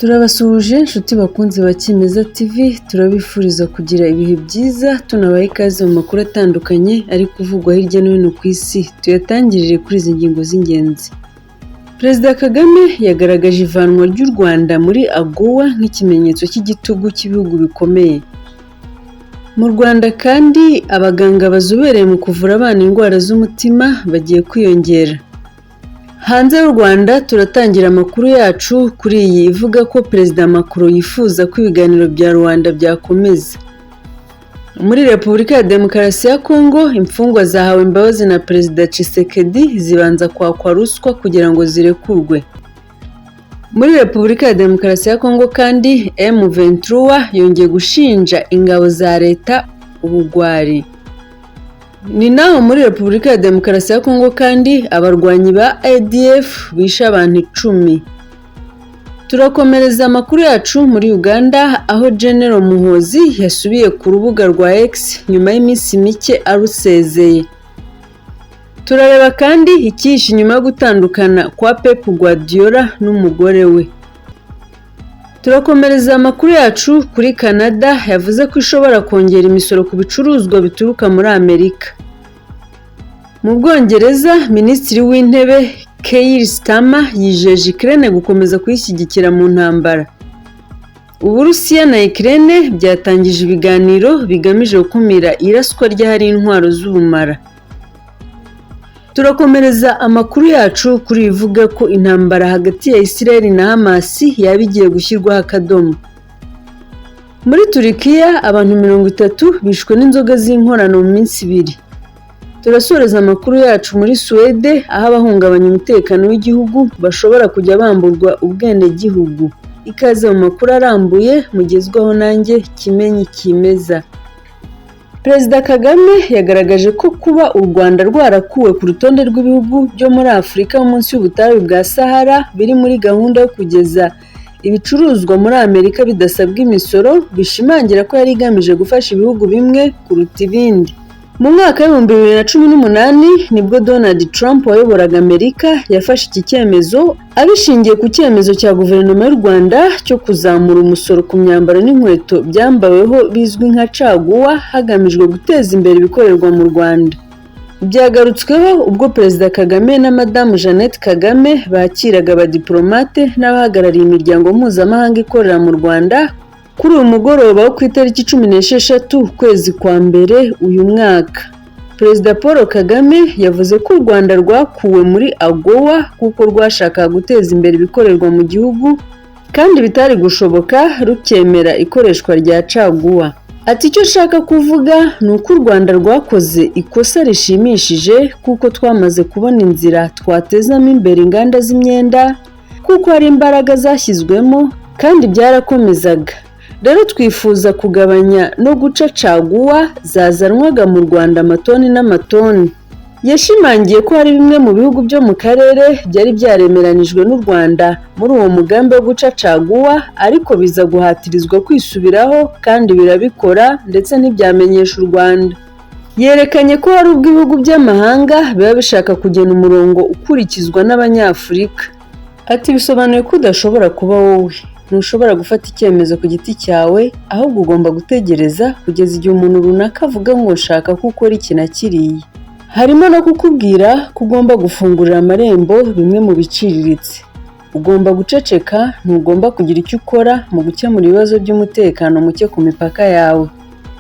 Turabasuhuje inshuti bakunzi ba Kimeza TV, turabifuriza kugira ibihe byiza, tunabaha ikaze mu makuru atandukanye ari kuvugwa hirya no hino ku isi, tuyatangirire kuri izi ngingo z'ingenzi. Perezida Kagame yagaragaje ivanwa ry'u Rwanda muri AGOA nk'ikimenyetso cy'igitugu cy'ibihugu bikomeye. Mu Rwanda kandi abaganga bazobereye mu kuvura abana indwara z'umutima bagiye kwiyongera. Hanze y'u Rwanda turatangira amakuru yacu kuri iyi ivuga ko Perezida Macron yifuza ko ibiganiro bya Rwanda byakomeza. Muri Repubulika ya Demokarasi ya Kongo, imfungwa zahawe imbabazi na Perezida Tshisekedi zibanza kwakwa ruswa kugira ngo zirekurwe. Muri Repubulika ya Demokarasi ya Kongo kandi M23 yongeye gushinja ingabo za leta ubugwari. Ni naho muri Repubulika ya Demokarasi ya Kongo kandi abarwanyi ba ADF bishe abantu 10. Turakomereza amakuru yacu muri Uganda aho General Muhoozi yasubiye ku rubuga rwa X nyuma y'iminsi mike arusezeye. Turareba kandi icyihishe inyuma yo gutandukana kwa Pep Guardiola n'umugore we. Turakomereza amakuru yacu kuri Canada yavuze ko ishobora kongera imisoro ku bicuruzwa bituruka muri Amerika. Mu Bwongereza, Minisitiri w'Intebe Keir Starmer yijeje Ukraine gukomeza kuyishyigikira mu ntambara. Uburusiya na Ukraine byatangije ibiganiro bigamije gukumira iraswa ry'ahari intwaro z'ubumara. Turakomereza amakuru yacu kuri ivuga ko intambara hagati ya Israel na Hamas yaba igiye gushyirwaho akadomo. Muri Turikiya abantu 30 bishwe n'inzoga z'inkorano mu minsi ibiri. Turasoreza amakuru yacu muri Suwede aho abahungabanya umutekano w'igihugu bashobora kujya bamburwa ubwenegihugu. Ikaze mu makuru arambuye mugezwaho nanjye Kimenyi Kimeza. Perezida Kagame yagaragaje ko kuba u Rwanda rwarakuwe ku rutonde rw'ibihugu byo muri Afurika munsi y'ubutayu bwa Sahara biri muri gahunda yo kugeza ibicuruzwa muri Amerika bidasabwa imisoro, bishimangira ko yari igamije gufasha ibihugu bimwe kuruta ibindi. Mu mwaka w'2018 nibwo Donald Trump wayoboraga Amerika yafashe iki cyemezo abishingiye ku cyemezo cya guverinoma y'u Rwanda cyo kuzamura umusoro ku myambaro n'inkweto byambaweho bizwi nka caguwa, hagamijwe guteza imbere ibikorerwa mu Rwanda. Byagarutsweho ubwo Perezida Kagame na Madamu Jeannette Kagame bakiraga abadiplomate n'abahagarariye imiryango mpuzamahanga ikorera mu Rwanda kuri uyu mugoroba wo ku itariki 16 ukwezi kwa mbere uyu mwaka. Perezida Paul Kagame yavuze ko u Rwanda rwakuwe muri AGOA kuko rwashakaga guteza imbere ibikorerwa mu gihugu kandi bitari gushoboka rukemera ikoreshwa rya caguwa. Ati icyo nshaka kuvuga ni uko u Rwanda rwakoze ikosa rishimishije kuko twamaze kubona inzira twatezamo imbere inganda z'imyenda kuko hari imbaraga zashyizwemo kandi byarakomezaga. Rero twifuza kugabanya no guca caguwa zazanwaga mu Rwanda amatoni n'amatoni. Yashimangiye ko hari bimwe mu bihugu byo mu karere byari byaremeranijwe n'u Rwanda muri uwo mugambi wo guca caguwa, ariko biza guhatirizwa kwisubiraho kandi birabikora ndetse ntibyamenyesha u Rwanda. Yerekanye ko hari ubwo ibihugu by'amahanga biba bishaka kugena umurongo ukurikizwa n'Abanyafurika. Ati bisobanuye ko udashobora kuba wowe, ntushobora gufata icyemezo ku giti cyawe, ahubwo ugomba gutegereza kugeza igihe umuntu runaka avuga ngo nshaka ko ukora iki na kiriya. Harimo no kukubwira ko ugomba gufungurira amarembo bimwe mu biciriritse. Ugomba guceceka, ntugomba kugira icyo ukora mu gukemura ibibazo by'umutekano muke ku mipaka yawe.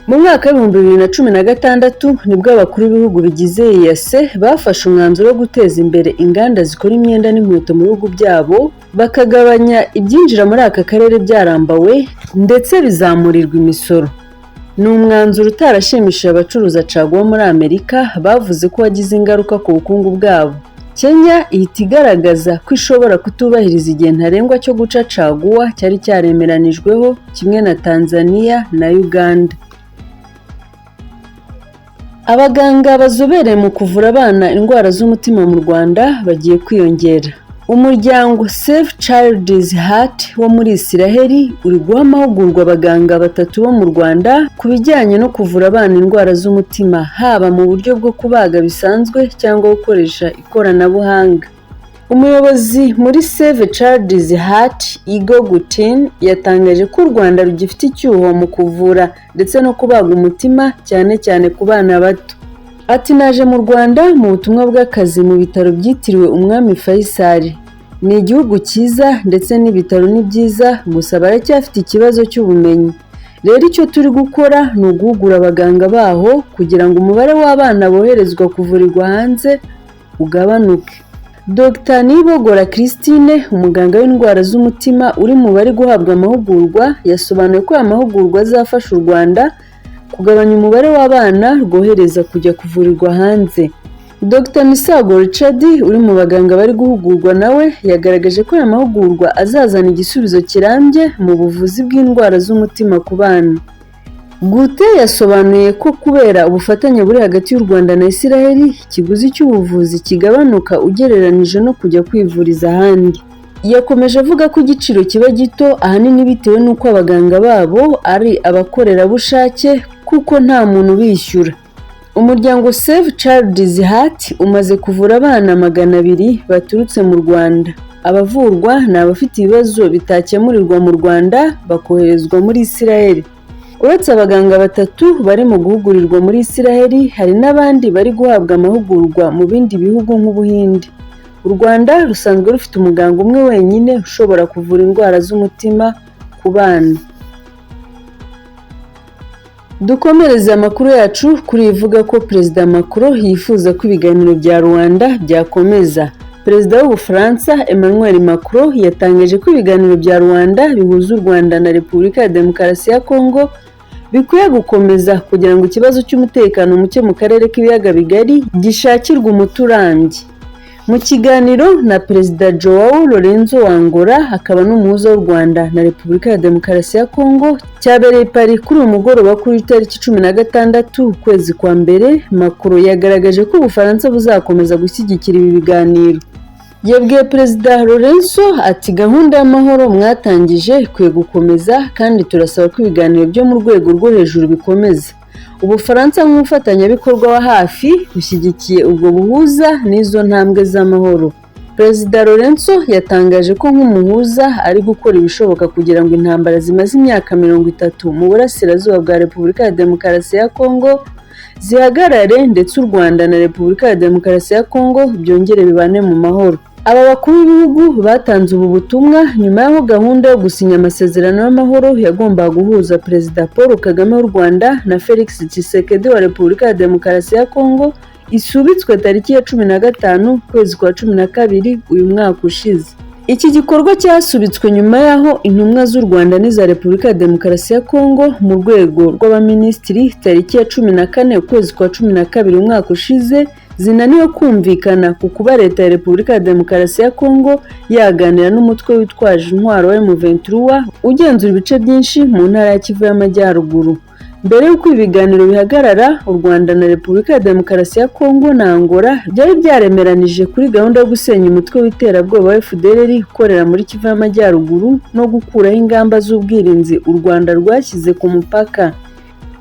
Mu mwaka w'2016 nibwo abakuru b'ibihugu bigize EAC bafashe umwanzuro wo guteza imbere inganda zikora imyenda n'inkweto mu bihugu byabo, bakagabanya ibyinjira muri aka karere byarambawe ndetse bizamurirwa imisoro. Ni umwanzuro utarashimishije abacuruza caguwa muri Amerika bavuze ko wagize ingaruka ku bukungu bwabo. Kenya ihita igaragaza ko ishobora kutubahiriza igihe ntarengwa cyo guca caguwa cyari cyaremeranijweho kimwe na Tanzania na Uganda. Abaganga bazobereye mu kuvura abana indwara z'umutima mu Rwanda bagiye kwiyongera. Umuryango Save Child's Heart wo muri Isiraheli uri guha amahugurwa abaganga batatu bo mu Rwanda ku bijyanye no kuvura abana indwara z'umutima, haba mu buryo bwo kubaga bisanzwe cyangwa gukoresha ikoranabuhanga. Umuyobozi muri Save Child's Heart, Igor Gutin, yatangaje ko u Rwanda rugifite icyuho mu kuvura ndetse no kubaga umutima, cyane cyane ku bana bato. Ati: "Naje mu Rwanda mu butumwa bw'akazi mu bitaro byitiriwe Umwami Faisal. Ni igihugu cyiza ndetse n'ibitaro ni byiza, gusa baracyafite ikibazo cy'ubumenyi. Rero icyo turi gukora ni uguhugura abaganga baho kugira ngo umubare w'abana boherezwa kuvurirwa hanze ugabanuke." Dr Nibogora Christine, umuganga w'indwara z'umutima uri mu bari guhabwa amahugurwa, yasobanuye ko aya mahugurwa azafasha u Rwanda kugabanya umubare w'abana rwohereza kujya kuvurirwa hanze. Dr Misago Richard, uri mu baganga bari guhugurwa, nawe yagaragaje ko aya mahugurwa azazana igisubizo kirambye mu buvuzi bw'indwara z'umutima ku bana. Gute yasobanuye ko kubera ubufatanye buri hagati y'u Rwanda na Israel, ikiguzi cy'ubuvuzi kigabanuka ugereranije no kujya kwivuriza ahandi. Yakomeje avuga ko igiciro kiba gito ahanini bitewe n'uko abaganga babo ari abakorerabushake, kuko nta muntu ubishyura. Umuryango Save Child's Heart umaze kuvura abana 200 baturutse mu Rwanda. Abavurwa ni abafite ibibazo bitakemurirwa mu Rwanda bakoherezwa muri Israel. Uretse abaganga batatu bari mu guhugurirwa muri Israel, hari n'abandi bari guhabwa amahugurwa mu bindi bihugu nk'Ubuhinde. U Rwanda rusanzwe rufite umuganga umwe wenyine ushobora kuvura indwara z'umutima ku bana. Dukomereze amakuru yacu kuri ivuga ko Perezida Macron yifuza ko ibiganiro bya Rwanda byakomeza. Perezida w'Ubufaransa Emmanuel Macron yatangaje ko ibiganiro bya Rwanda bihuza u Rwanda na Repubulika ya Demokarasi ya Kongo bikwiye gukomeza kugira ngo ikibazo cy'umutekano muke mu karere k'Ibiyaga Bigari gishakirwe umuti urambye. Mu kiganiro na Perezida Joao Lorenzo wa Angola, akaba n'umuhuza w'u Rwanda na Repubulika ya Demokarasi ya Kongo, cyabereye i Paris kuri uyu mugoroba kuri tariki 16 ukwezi kwa mbere, Macron yagaragaje ko Ubufaransa buzakomeza gushyigikira ibi biganiro. Yabwiye Perezida Lorenzo ati: "Gahunda y'amahoro mwatangije ikwiye gukomeza, kandi turasaba ko ibiganiro byo mu rwego rwo hejuru bikomeza. Ubufaransa nk'umufatanyabikorwa wa hafi bushyigikiye ubwo buhuza n'izo ntambwe z'amahoro." Perezida Lorenzo yatangaje ko nk'umuhuza ari gukora ibishoboka kugira ngo intambara zimaze imyaka 30 mu burasirazuba bwa Repubulika ya Demokarasi ya Kongo zihagarare, ndetse u Rwanda na Repubulika ya Demokarasi ya Kongo byongere bibane mu mahoro. Aba bakuru b'ibihugu batanze ubu butumwa nyuma y'aho gahunda yo gusinya amasezerano y'amahoro yagombaga guhuza Perezida Paul Kagame w'u Rwanda na Felix Tshisekedi wa Repubulika ya Demokarasi ya Kongo isubitswe tariki ya 15 ukwezi kwa 12 uyu mwaka ushize. Iki gikorwa cyasubitswe nyuma y'aho intumwa z'u Rwanda n'iza Repubulika ya Demokarasi ya Kongo mu rwego rw'abaminisitiri tariki ya 14 ukwezi kwa 12 umwaka ushize zinaniwe kumvikana ku kuba Leta ya Repubulika ya Demokarasi ya Kongo yaganira n'umutwe witwaje intwaro wa M23 ugenzura ibice byinshi mu ntara ya Kivu y'Amajyaruguru. Mbere y'uko ibi biganiro bihagarara, u Rwanda na Repubulika ya Demokarasi ya Kongo na Angola byari byaremeranije kuri gahunda yo gusenya umutwe w'iterabwoba wa FDLR ukorera muri Kivu y'Amajyaruguru no gukuraho ingamba z'ubwirinzi u Rwanda rwashyize ku mupaka.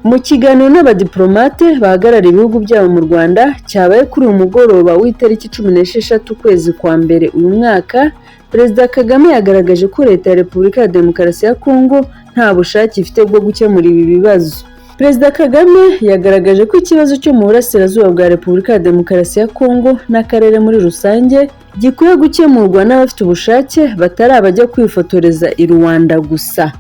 Mu kiganiro n'abadiplomate bahagarariye ibihugu byabo mu Rwanda cyabaye kuri uyu mugoroba w'itariki 16 ukwezi kwa mbere uyu mwaka, Perezida Kagame yagaragaje ko Leta ya Repubulika ya Demokarasi ya Kongo nta bushake ifite bwo gukemura ibi bibazo. Perezida Kagame yagaragaje ko ikibazo cyo mu burasirazuba bwa Repubulika ya Demokarasi ya Kongo n'akarere muri rusange gikwiye gukemurwa n'abafite ubushake, batari abajya kwifotoreza i Rwanda gusa.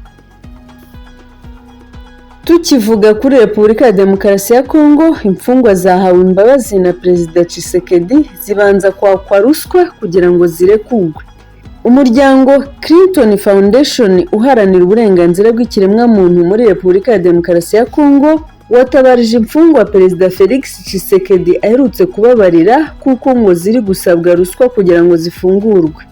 Tukivuga kuri Repubulika ya Demokarasi ya Kongo, imfungwa zahawe imbabazi na Perezida Tshisekedi zibanza kwakwa ruswa kugira ngo zirekurwe. Umuryango Clinton Foundation uharanira uburenganzira bw'ikiremwamuntu muri Repubulika ya Demokarasi ya Kongo watabarije imfungwa Perezida Felix Tshisekedi aherutse kubabarira, kuko ngo ziri gusabwa ruswa kugira ngo zifungurwe.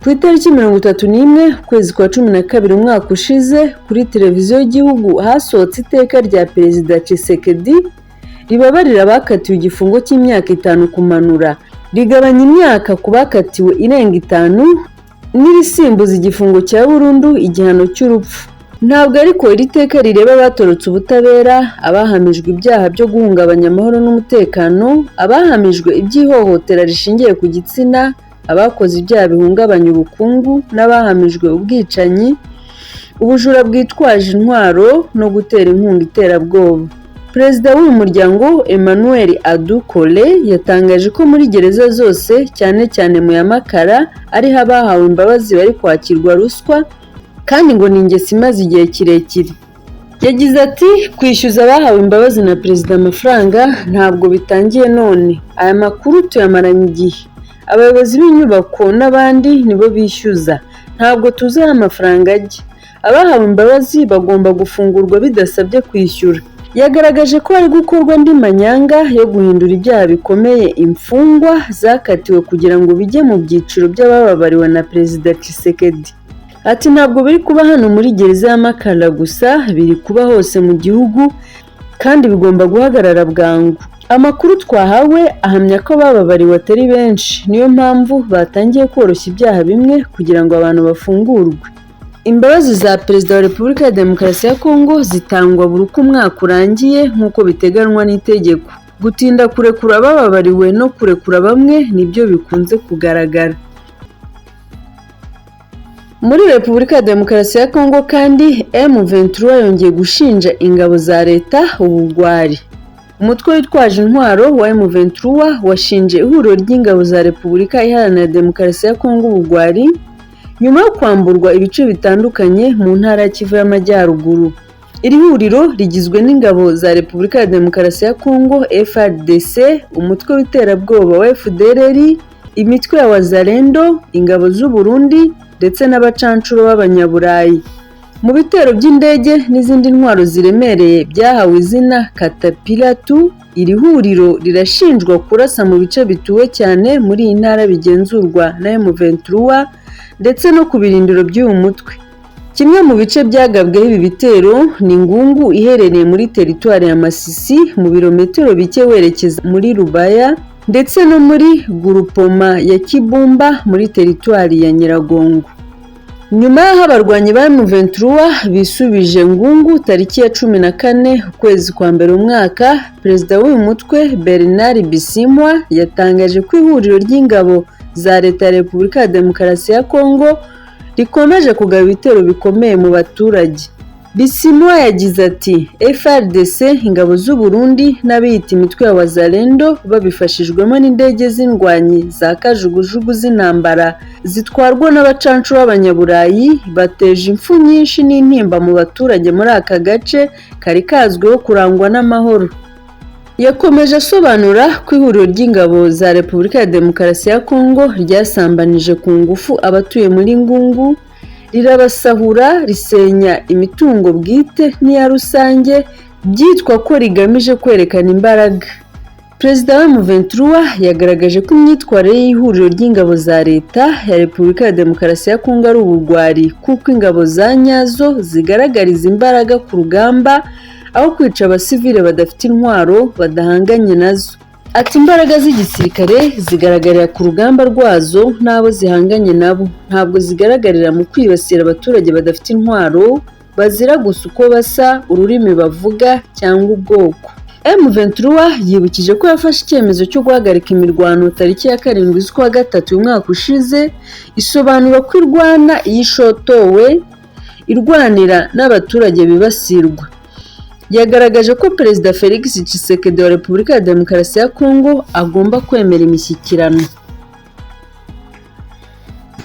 Ku itariki 31 ukwezi kwa 12 umwaka ushize, kuri televiziyo y'igihugu hasohotse iteka rya Perezida Tshisekedi ribabarira abakatiwe igifungo cy'imyaka 5 kumanura, rigabanya imyaka ku bakatiwe irenga 5, n'irisimbuza igifungo cya burundu igihano cy'urupfu. Ntabwo ariko iri teka rireba abatorotse ubutabera, abahamijwe ibyaha byo guhungabanya amahoro n'umutekano, abahamijwe iby'ihohotera rishingiye ku gitsina. abakoze ibyaha bihungabanya ubukungu n'abahamijwe ubwicanyi, ubujura bwitwaje intwaro no gutera inkunga iterabwoba. Perezida w'uyu muryango, Emmanuel Adu Kole, yatangaje ko muri gereza zose, cyane cyane mu ya Makala, ariho abahawe imbabazi bari kwakirwa ruswa, kandi ngo ni ingeso imaze igihe kirekire. Yagize ati: "Kwishyuza abahawe imbabazi na perezida amafaranga ntabwo bitangiye none. Aya makuru tuyamaranye igihe. Abayobozi b'inyubako n'abandi nibo bishyuza. Ntabwo tuzi aho amafaranga ajya. Abahawe imbabazi bagomba gufungurwa bidasabye kwishyura." Yagaragaje ko hari gukorwa andi manyanga yo guhindura ibyaha bikomeye imfungwa zakatiwe kugira ngo bijye mu byiciro by'abababariwe na Perezida Tshisekedi. Ati: "Ntabwo biri kuba hano muri gereza ya Makala gusa, biri kuba hose mu gihugu kandi bigomba guhagarara bwangu. Amakuru twahawe ahamya ko abababariwe atari benshi, niyo mpamvu batangiye koroshya ibyaha bimwe kugira ngo abantu bafungurwe." Imbabazi za Perezida wa Repubulika ya Demokarasi ya Kongo zitangwa buri uko umwaka urangiye nk'uko biteganywa n'itegeko. Gutinda kurekura abababariwe no kurekura bamwe nibyo bikunze kugaragara. Muri Repubulika ya Demokarasi ya Kongo kandi, M23 yongeye gushinja ingabo za leta ubugwari. Umutwe witwaje intwaro wa M23 washinje ihuriro ry'ingabo za Repubulika Iharanira Demokarasi ya Kongo ubugwari nyuma yo kwamburwa ibice bitandukanye mu ntara ya Kivu y'Amajyaruguru. Iri huriro rigizwe n'ingabo za Repubulika ya Demokarasi ya Kongo FARDC, umutwe w'iterabwoba wa FDLR, imitwe ya Wazalendo, ingabo z'u Burundi ndetse n'abacancuro b'Abanyaburayi. Mu bitero by'indege n'izindi ntwaro ziremereye byahawe izina Caterpillar 2, iri huriro rirashinjwa kurasa mu bice bituwe cyane muri iyi ntara bigenzurwa na M23 ndetse no ku birindiro by'uyu mutwe. Kimwe mu bice byagabweho ibi bitero ni Ngungu iherereye muri teritwari ya Masisi, mu birometero bike werekeza muri Rubaya, ndetse no muri Gurupoma ya Kibumba muri teritwari ya Nyiragongo. Nyuma y'aho abarwanyi ba M23 bisubije Ngungu tariki ya 14 ukwezi kwa mbere umwaka, perezida w'uyu mutwe Bernard Bisimwa yatangaje ko ihuriro ry'ingabo za leta ya Repubulika ya Demokarasi ya Kongo rikomeje kugaba ibitero bikomeye mu baturage. Bisimwa yagize ati: "FARDC, ingabo z'u Burundi n'abiyita imitwe ya Wazalendo babifashijwemo n'indege z'indwanyi za kajugujugu z'intambara zitwarwa n'abacancuro b'Abanyaburayi bateje impfu nyinshi n'intimba mu baturage muri aka gace kari kazwiho kurangwa n'amahoro." Yakomeje asobanura ko ihuriro ry'ingabo za Repubulika ya Demokarasi ya Kongo ryasambanije ku ngufu abatuye muri Ngungu, rirabasahura, risenya imitungo bwite n'iya rusange, byitwa ko rigamije kwerekana imbaraga. Perezida wa M23 yagaragaje ko imyitwarire y'ihuriro ry'ingabo za leta ya Repubulika ya Demokarasi ya Kongo ari ubugwari, kuko ingabo za nyazo zigaragariza imbaraga ku rugamba aho kwica abasivile badafite intwaro badahanganye nazo. Ati: "Imbaraga z'igisirikare zigaragarira ku rugamba rwazo n'abo zihanganye nabo, ntabwo zigaragarira mu kwibasira abaturage badafite intwaro bazira gusa uko basa, ururimi bavuga cyangwa ubwoko." M23 yibukije ko yafashe icyemezo cyo guhagarika imirwano tariki ya 7 z'ukwa gatatu uyu mwaka ushize, isobanura ko irwana iyo ishotowe, irwanira n'abaturage bibasirwa. Yagaragaje ko Perezida Felix Tshisekedi wa Repubulika ya Demokarasi ya Kongo agomba kwemera imishyikirano.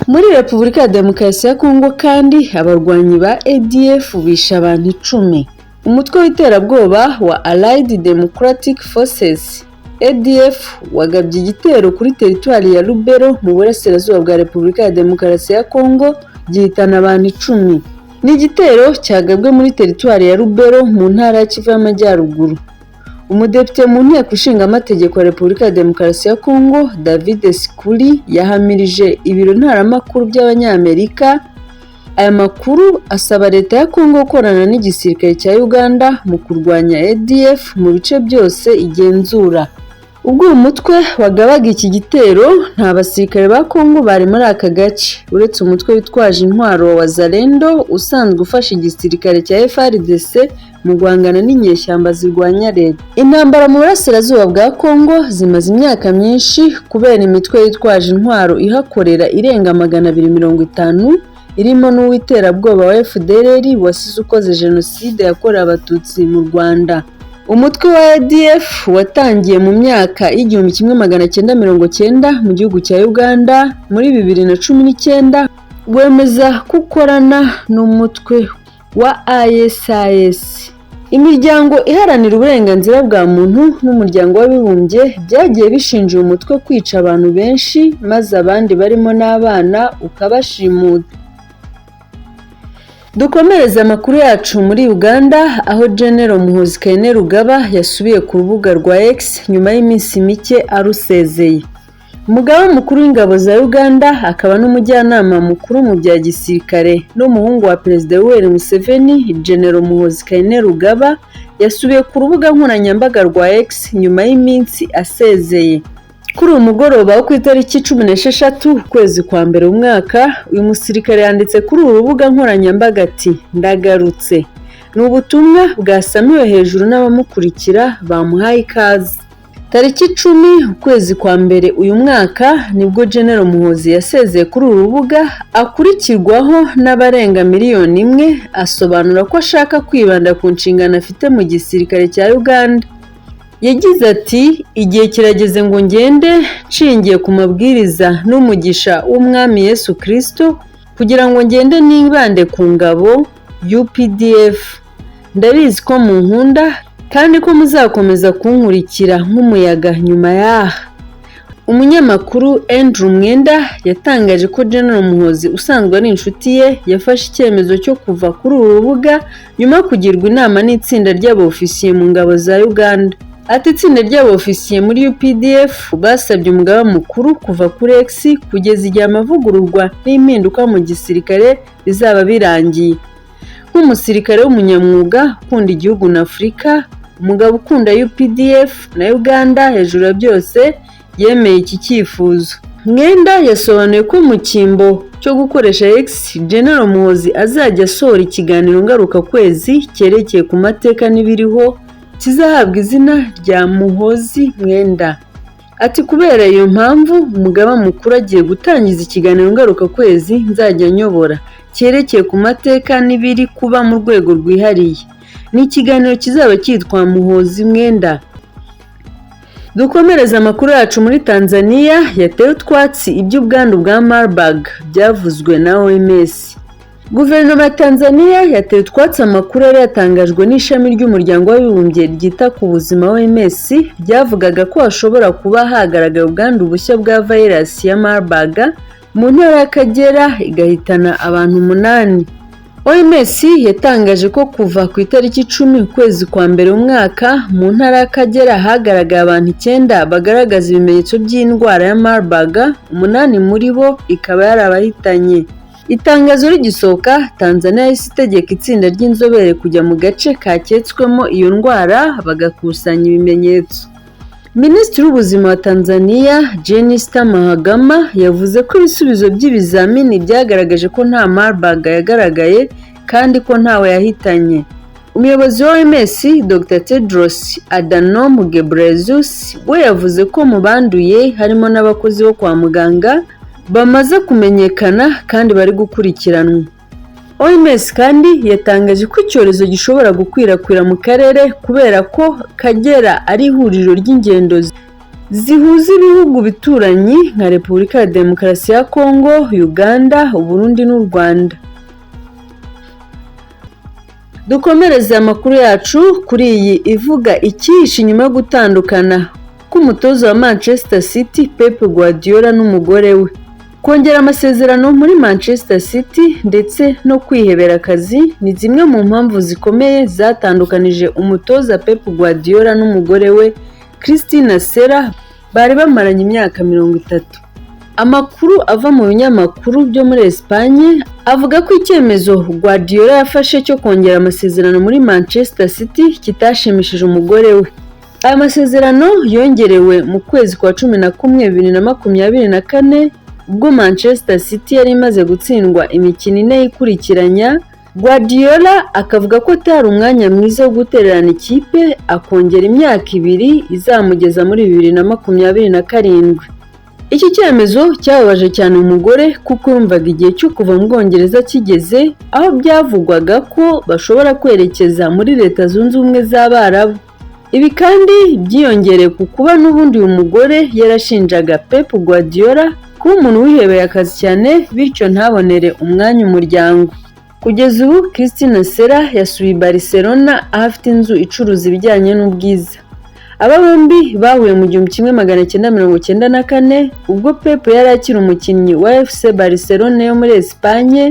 Muri Repubulika ya Demokarasi ya Kongo kandi, abarwanyi ba ADF bishe abantu 10. Umutwe w'iterabwoba wa Allied Democratic Forces ADF wagabye igitero kuri teritwari ya Lubero mu burasirazuba bwa Repubulika ya Demokarasi ya Kongo, gihitana abantu 10. Ni igitero cyagabwe muri teritwari ya Lubero mu ntara ya Kivu y'Amajyaruguru. Umudepite mu nteko ishinga amategeko ya Repubulika ya Demokarasi ya Kongo, David Sikuli, yahamirije ibiro ntaramakuru by'Abanyamerika aya makuru, asaba leta ya Kongo gukorana n'igisirikare cya Uganda mu kurwanya ADF mu bice byose igenzura. Ubwo uyu mutwe wagabaga iki gitero, nta basirikare ba Kongo bari muri aka gace, uretse umutwe witwaje intwaro wa Wazalendo usanzwe ufasha igisirikare cya FARDC. mu guhangana n'inyeshyamba zirwanya leta. Intambara mu burasirazuba bwa Congo zimaze imyaka myinshi kubera imitwe yitwaje intwaro ihakorera irenga 250, irimo n'uw'iterabwoba wa FDLR wasize ukoze Jenoside yakorewe Abatutsi mu Rwanda. Umutwe wa ADF watangiye mu myaka y'1990 mu gihugu cya Uganda, muri 2019 wemeza ko ukorana n'umutwe wa ISIS. Imiryango iharanira uburenganzira bwa muntu n'Umuryango w'Abibumbye byagiye bishinja uyu mutwe kwica abantu benshi, maze abandi barimo n'abana ukabashimuta. Dukomereze amakuru yacu muri Uganda, aho General Muhoozi Kainerugaba yasubiye ku rubuga rwa X nyuma y'iminsi mike arusezeye. Umugaba mukuru w'ingabo za Uganda akaba n'umujyanama mukuru mu bya gisirikare n'umuhungu wa Perezida Yoweri Museveni, General Muhoozi Kainerugaba, yasubiye ku rubuga nkoranyambaga rwa X nyuma y'iminsi asezeye. Kuri uyu mugoroba wo ku itariki 16 ukwezi kwa mbere umwaka, uyu musirikare yanditse kuri uru rubuga nkoranyambaga ati: "Ndagarutse." Ni ubutumwa bwasamiwe hejuru n'abamukurikira bamuhaye ikaze. Tariki 10 ukwezi kwa mbere uyu mwaka nibwo General Muhoozi yasezeye kuri uru rubuga akurikirwaho n'abarenga miliyoni 1, asobanura ko ashaka kwibanda ku nshingano afite mu gisirikare cya Uganda. Yagize ati: "Igihe kirageze ngo ngende nshingiye ku mabwiriza n'umugisha w'Umwami Yesu Kristo, kugira ngo ngende nibande ku ngabo UPDF. Ndabizi ko munkunda kandi ko muzakomeza kunkurikira nk'umuyaga nyuma y'aha." Umunyamakuru Andrew Mwenda yatangaje ko General Muhoozi usanzwe ari inshuti ye yafashe icyemezo cyo kuva kuri uru rubuga nyuma yo kugirwa inama n'itsinda ry'abofisiye mu ngabo za Uganda. Ati: "Itsinda ry'abofisiye muri UPDF basabye umugaba mukuru kuva kuri X kugeza igihe amavugururwa n'impinduka mu gisirikare bizaba birangiye. Nk'umusirikare w'umunyamwuga ukunda igihugu na Afurika, umugabo ukunda UPDF na Uganda hejuru ya byose, yemeye iki cyifuzo." Mwenda yasobanuye ko mu cyimbo cyo gukoresha X, General Muhoozi azajya asohora ikiganiro ngarukakwezi cyerekeye ku mateka n'ibiriho, kizahabwa izina rya Muhoozi Mwenda. Ati: "Kubera iyo mpamvu, umugaba mukuru agiye gutangiza ikiganiro ngarukakwezi nzajya nyobora cyerekeye ku mateka n'ibiri kuba mu rwego rwihariye. Ni ikiganiro kizaba cyitwa Muhoozi Mwenda." Dukomereze amakuru yacu muri Tanzania yatewe utwatsi iby'ubwandu bwa Marburg byavuzwe na OMS. Guverinoma ya Tanzania yateye utwatsi amakuru yari yatangajwe n'ishami ry'Umuryango w'Abibumbye ryita ku buzima OMS, ryavugaga ko hashobora kuba hagaragaye ubwandu bushya bwa virus ya Marburg mu ntara y'Akagera, igahitana abantu umunani. OMS yatangaje ko kuva ku itariki 10 ukwezi kwa mbere umwaka, mu ntara y'Akagera hagaragaye abantu icyenda bagaragaza ibimenyetso by'indwara ya Marburg, umunani muri bo ikaba yarabahitanye. Itangazo rigisohoka, Tanzania yahise itegeka itsinda ry'inzobere kujya mu gace kaketswemo iyo ndwara bagakusanya ibimenyetso. Minisitiri w'Ubuzima wa Tanzania, Jenista Mhagama, yavuze ko ibisubizo by'ibizamini byagaragaje ko nta Marburg yagaragaye kandi ko ntawe yahitanye. Umuyobozi wa OMS, Dr Tedros Adhanom Ghebreyesus, we yavuze ko mu banduye harimo n'abakozi bo kwa muganga bamaze kumenyekana kandi bari gukurikiranwa. OMS kandi yatangaje ko icyorezo gishobora gukwirakwira mu karere kubera ko Kagera ari ihuriro ry'ingendo zihuza ibihugu bituranyi nka Repubulika ya Demokarasi ya Kongo, Uganda, Uburundi n'u Rwanda. Dukomereze amakuru yacu kuri iyi ivuga icyihishe inyuma yo gutandukana k'umutoza wa Manchester City Pep Guardiola n'umugore we. Kongera amasezerano muri Manchester City ndetse no kwihebera akazi ni zimwe mu mpamvu zikomeye zatandukanije umutoza Pep Guardiola n'umugore we Christina Sera bari bamaranye imyaka 30. Amakuru ava mu binyamakuru byo muri Espagne avuga ko icyemezo Guardiola yafashe cyo kongera amasezerano muri Manchester City kitashimishije umugore we. Aya masezerano yongerewe mu kwezi kwa 11 2024, ubwo Manchester City yari imaze gutsindwa imikino ine yikurikiranya. Guardiola akavuga ko atari umwanya mwiza wo gutererana ikipe, akongera imyaka 2 izamugeza muri 2027. Iki cyemezo cyababaje cyane umugore kuko yumvaga igihe cyo kuva mu Bwongereza kigeze, aho byavugwaga ko bashobora kwerekeza muri Leta Zunze Ubumwe z'Abarabu. Ibi kandi byiyongereye ku kuba n'ubundi uyu mugore yarashinjaga Pep Guardiola kuba umuntu wihebeye akazi cyane, bityo ntabonere umwanya umuryango. Kugeza ubu Christina Sera yasuye i Barcelona aho afite inzu icuruza ibijyanye n'ubwiza. Aba bombi bahuye mu 1994 ubwo Pep yari akiri umukinnyi wa FC Barcelona yo muri Espagne,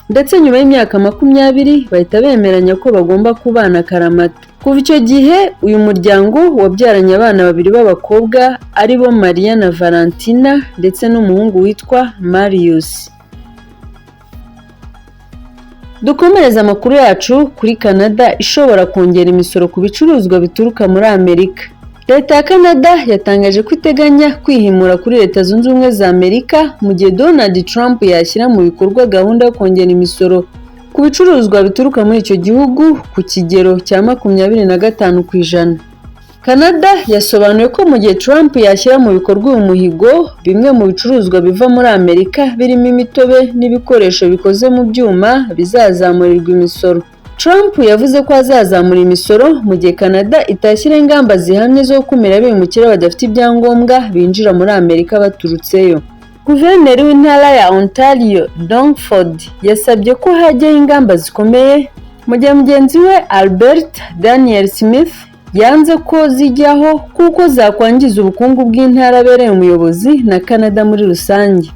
ndetse nyuma y'imyaka 20 bahita bemeranya ko bagomba kubana akaramata. Kuva icyo gihe uyu muryango wabyaranye abana babiri b'abakobwa aribo Maria na Valentina ndetse n'umuhungu witwa Marius. Dukomereze amakuru yacu kuri Canada ishobora kongera imisoro ku bicuruzwa bituruka muri Amerika. Leta ya Canada yatangaje ko iteganya kwihimura kuri Leta Zunze Ubumwe za Amerika mu gihe Donald Trump yashyira mu bikorwa gahunda yo kongera imisoro ku bicuruzwa bituruka muri icyo gihugu ku kigero cya 25%. Canada yasobanuye ko mu gihe Trump yashyira mu bikorwa uyu muhigo, bimwe mu bicuruzwa biva muri Amerika birimo imitobe n'ibikoresho bikoze mu byuma bizazamurirwa imisoro. Trump yavuze ko azazamura imisoro mu gihe Canada itashyiraho ingamba zihamye zo gukumira abimukira badafite ibyangombwa binjira muri Amerika baturutseyo. Guverineri w'intara ya Ontario, Doug Ford, yasabye ko hajyaho ingamba zikomeye, mu gihe mugenzi we Albert Daniel Smith yanze ko zijyaho kuko zakwangiza ubukungu bw'intara abereye umuyobozi na Canada muri rusange.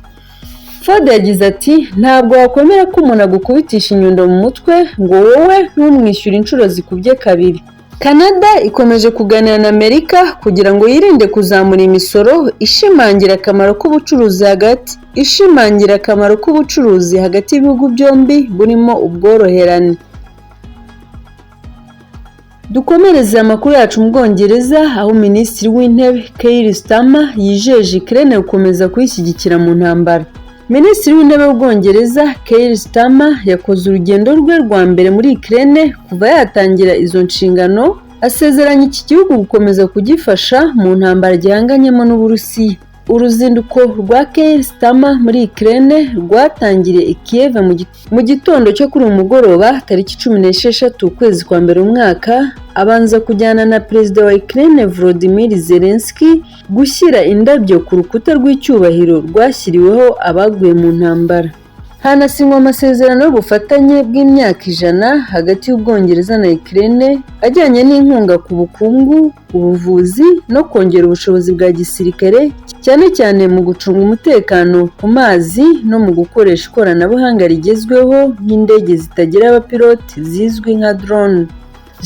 Ford yagize ati: "Ntabwo wakwemera ko umuntu agukubitisha inyundo mu mutwe ngo wowe ntumwishyure inshuro zikubye kabiri." Canada ikomeje kuganira na Amerika kugira ngo yirinde kuzamura imisoro, ishimangira akamaro k'ubucuruzi hagati y'ibihugu byombi burimo ubworoherane. Dukomereze amakuru yacu mu Bwongereza, aho Minisitiri w'Intebe Keir Starmer yijeje Ukraine gukomeza kuyishyigikira mu ntambara. Minisitiri w'Intebe w'Ubwongereza Keir Starmer yakoze urugendo rwe rwa mbere muri Ukraine kuva yatangira izo nshingano, asezeranya iki gihugu gukomeza kugifasha mu ntambara gihanganyemo n'Uburusiya. Uruzinduko rwa Keir Starmer muri Ukraine rwatangiriye i Kiev mu gitondo cyo kuri uyu mugoroba tariki 16 ukwezi kwa mbere umwaka, abanza kujyana na Perezida wa Ukraine Volodymyr Zelensky gushyira indabyo ku rukuta rw'icyubahiro rwashyiriweho abaguye mu ntambara. Hanasinywe amasezerano y'ubufatanye bw'imyaka 100 hagati y'Ubwongereza na Ukraine ajyanye n'inkunga ku bukungu, ubuvuzi no kongera ubushobozi bwa gisirikare, cyane cyane mu gucunga umutekano ku mazi no mu gukoresha ikoranabuhanga rigezweho nk'indege zitagira abapiloti zizwi nka drone.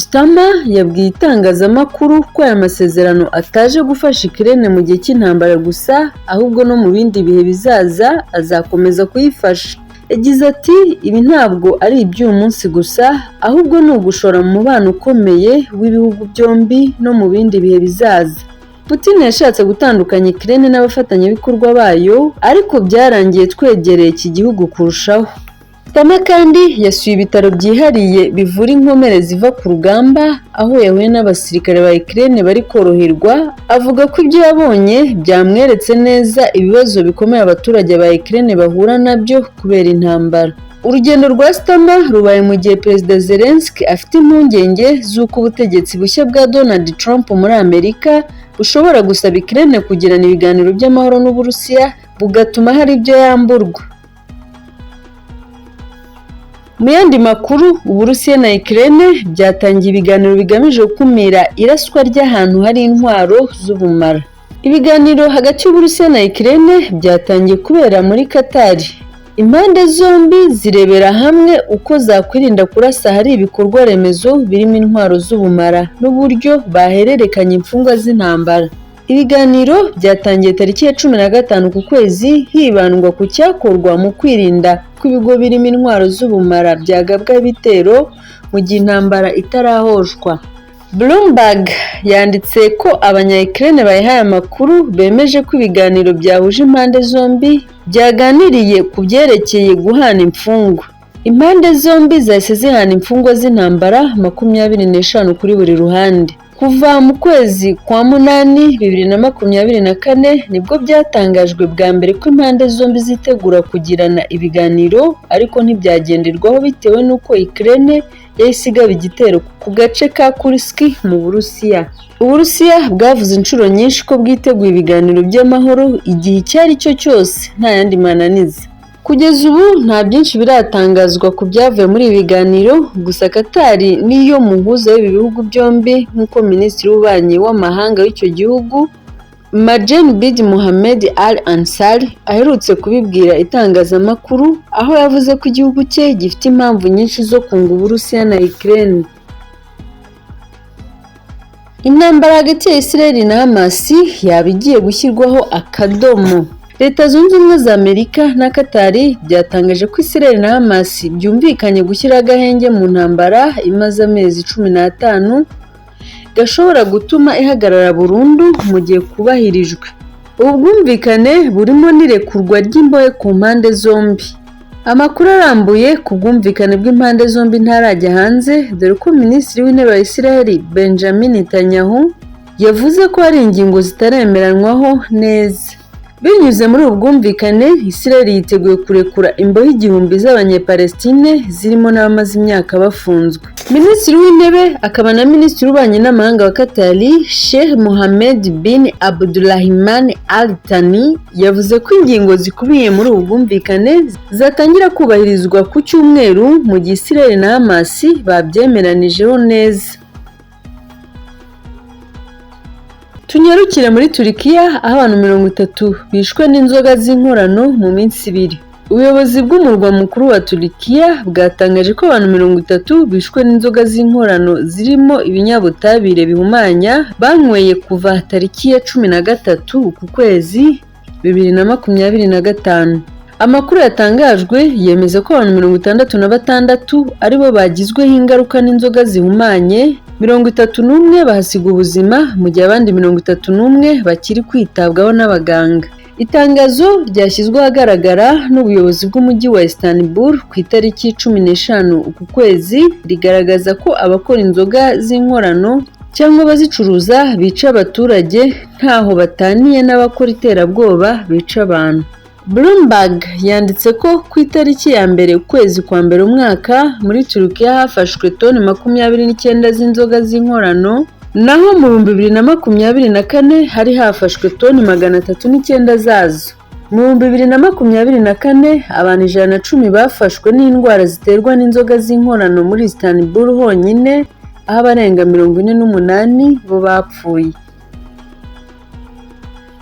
Starmer yabwiye itangazamakuru ko aya masezerano ataje gufasha Ukraine mu gihe cy'intambara gusa, ahubwo no mu bindi bihe bizaza azakomeza kuyifasha. Yagize ati: "Ibi ntabwo ari iby'uyu munsi gusa, ahubwo ni ugushora mu mubano ukomeye w'ibihugu byombi no mu bindi bihe bizaza." Putin yashatse gutandukanya Ukraine n'abafatanyabikorwa bayo, ariko byarangiye twegereye iki gihugu kurushaho. Starmer kandi yasuye ibitaro byihariye bivura inkomere ziva ku rugamba, aho yahuye n'abasirikare ba Ukraine bari koroherwa, avuga ko ibyo yabonye byamweretse neza ibibazo bikomeye abaturage ba Ukraine bahura nabyo kubera intambara. Urugendo rwa Starmer rubaye mu gihe Perezida Zelensky afite impungenge z'uko ubutegetsi bushya bwa Donald Trump muri Amerika bushobora gusaba Ukraine kugirana ibiganiro by'amahoro n'Uburusiya, bugatuma hari ibyo yamburwa. Mu yandi makuru, Uburusiya na Ukraine byatangiye ibiganiro bigamije gukumira iraswa ry'ahantu hari intwaro z'ubumara. Ibiganiro hagati y'Uburusiya na Ukraine byatangiye kubera muri Qatar. Impande zombi zirebera hamwe uko zakwirinda kurasa ahari ibikorwa remezo birimo intwaro z'ubumara n'uburyo bahererekanya imfungwa z'intambara. Ibiganiro byatangiye tariki ya 15 ku kwezi, hibandwa ku cyakorwa mu kwirinda ko ibigo birimo intwaro z'ubumara byagabwa ibitero mu gihe intambara itarahoshwa. Bloomberg yanditse ko abanya-Ukraine bayihaye amakuru bemeje ko ibiganiro byahuje impande zombi byaganiriye ku byerekeye guhana imfungwa. Impande zombi zahise zihana imfungwa z'intambara 25 kuri buri ruhande. Kuva mu kwezi kwa munani 2024 nibwo byatangajwe bwa mbere ko impande zombi zitegura kugirana ibiganiro, ariko ntibyagenderwaho bitewe n'uko Ukraine yahise igaba igitero ku gace ka Kursk mu Burusiya. Uburusiya bwavuze inshuro nyinshi ko bwiteguye ibiganiro by'amahoro igihe icyo ari cyo cyose, nta yandi mananiza. Kugeza ubu nta byinshi biratangazwa ku byavuye muri ibi biganiro, gusa Qatar niyo muhuza w'ibi bihugu byombi, nk'uko Minisitiri w'Ububanyi w'Amahanga w'icyo gihugu Majen bin Mohammed Al Ansari aherutse kubibwira itangazamakuru, aho yavuze ko igihugu cye gifite impamvu nyinshi zo kunga Uburusiya na Ukraine. Intambara hagati ya Israel na Hamas yaba igiye gushyirwaho akadomo. Leta Zunze Ubumwe za Amerika na Qatar byatangaje ko Israel na Hamas byumvikanye gushyira agahenge mu ntambara imaze amezi 15, gashobora gutuma ihagarara burundu mu gihe kubahirijwe. Ubu bwumvikane burimo n'irekurwa ry'imbohe ku mpande zombi. Amakuru arambuye ku bwumvikane bw'impande zombi ntarajya hanze, dore ko Minisitiri w'Intebe wa Israel Benjamin Netanyahu yavuze ko hari ingingo zitaremeranywaho neza. Binyuze muri ubu bwumvikane, Israel yiteguye kurekura imbohe 1000 z'Abanyepalestine, zirimo n'abamaze imyaka bafunzwe. Minisitiri w'Intebe akaba na Minisitiri w'Ububanyi n'Amahanga wa Qatar, Sheikh Mohammed bin Abdulrahman Al Thani, yavuze ko ingingo zikubiye muri ubu bwumvikane zatangira kubahirizwa ku cyumweru, mu gihe Israel na Hamas babyemeranijeho neza. Tunyarukire muri Turikiya, aho abantu 30 bishwe n'inzoga z'inkorano mu minsi ibiri. Ubuyobozi bw'umurwa mukuru wa Turikiya bwatangaje ko abantu 30 bishwe n'inzoga z'inkorano zirimo ibinyabutabire bihumanya banyweye kuva tariki ya 13 ku kwezi 2025. Amakuru yatangajwe yemeza ko abantu 66 aribo bagizweho ingaruka n'inzoga zihumanye, 31 bahasiga ubuzima, mu gihe abandi 31 bakiri kwitabwaho n'abaganga. Itangazo ryashyizwe ahagaragara n'ubuyobozi bw'umujyi wa Istanbul ku itariki 15 uku kwezi rigaragaza ko abakora inzoga z'inkorano cyangwa abazicuruza bica abaturage ntaho bataniye n'abakora iterabwoba bica abantu. Bloomberg yanditse ko ku itariki ya mbere ukwezi kwa mbere umwaka, muri Turukiya hafashwe toni 29 z'inzoga z'inkorano, naho mu 2024 hari hafashwe toni 309 zazo. Mu 2024 abantu 110 bafashwe n'indwara ziterwa n'inzoga z'inkorano muri Istanbul honyine, aho abarenga 48 bo bapfuye.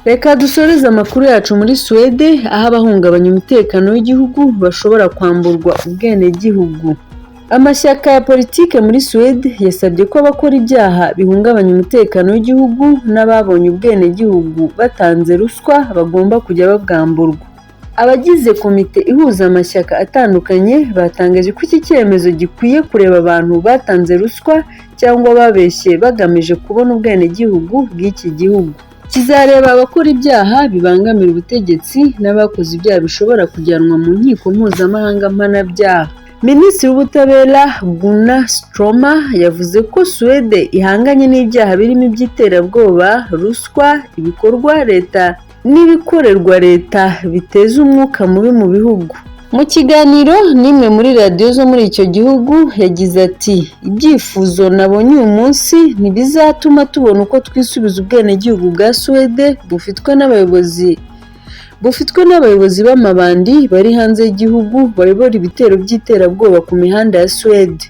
Reka dusoreze amakuru yacu muri Suwede, aho abahungabanya umutekano w'igihugu bashobora kwamburwa ubwenegihugu. Amashyaka ya politike muri Suwede yasabye ko abakora ibyaha bihungabanya umutekano w'igihugu n'ababonye ubwenegihugu batanze ruswa bagomba kujya babwamburwa. Abagize komite ihuza amashyaka atandukanye batangaje ko iki cyemezo gikwiye kureba abantu batanze ruswa cyangwa babeshye bagamije kubona ubwenegihugu bw'iki gihugu. Kizareba abakora ibyaha bibangamira ubutegetsi n'abakoze ibyaha bishobora kujyanwa mu nkiko mpuzamahanga mpanabyaha. Minisitiri w'Ubutabera Gunnar Strömmer yavuze ko Suwede ihanganye n'ibyaha birimo iby'iterabwoba, ruswa, ibikorwa leta n'ibikorerwa leta biteza umwuka mubi mu bihugu. Mu kiganiro n'imwe muri radiyo zo muri icyo gihugu yagize ati: "Ibyifuzo nabonye uyu munsi ntibizatuma tubona uko twisubiza ubwenegihugu bwa Suwede bufitwe n'abayobozi b'amabandi bari hanze y'igihugu bayobora ibitero by'iterabwoba ku mihanda ya Suwede."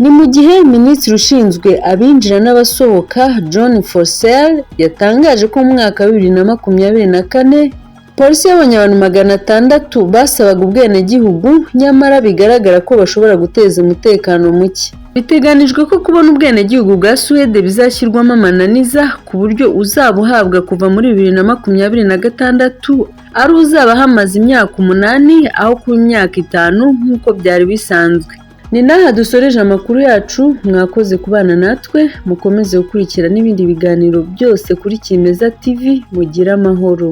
Ni mu gihe Minisitiri ushinzwe abinjira n'abasohoka John Forsell yatangaje ko mu mwaka wa 2024 polisi yabonye abantu 600 basabaga ubwenegihugu, nyamara bigaragara ko bashobora guteza umutekano muke. Biteganijwe ko kubona ubwenegihugu bwa Suwede bizashyirwamo amananiza, ku buryo uzaba uhabwa kuva muri 2026 ari uzaba ahamaze imyaka 8 aho kuba imyaka 5 nk'uko byari bisanzwe. Ni n'aha dusoreje amakuru yacu, mwakoze kubana natwe, mukomeze gukurikira n'ibindi biganiro byose kuri Kimeza TV, mugire amahoro.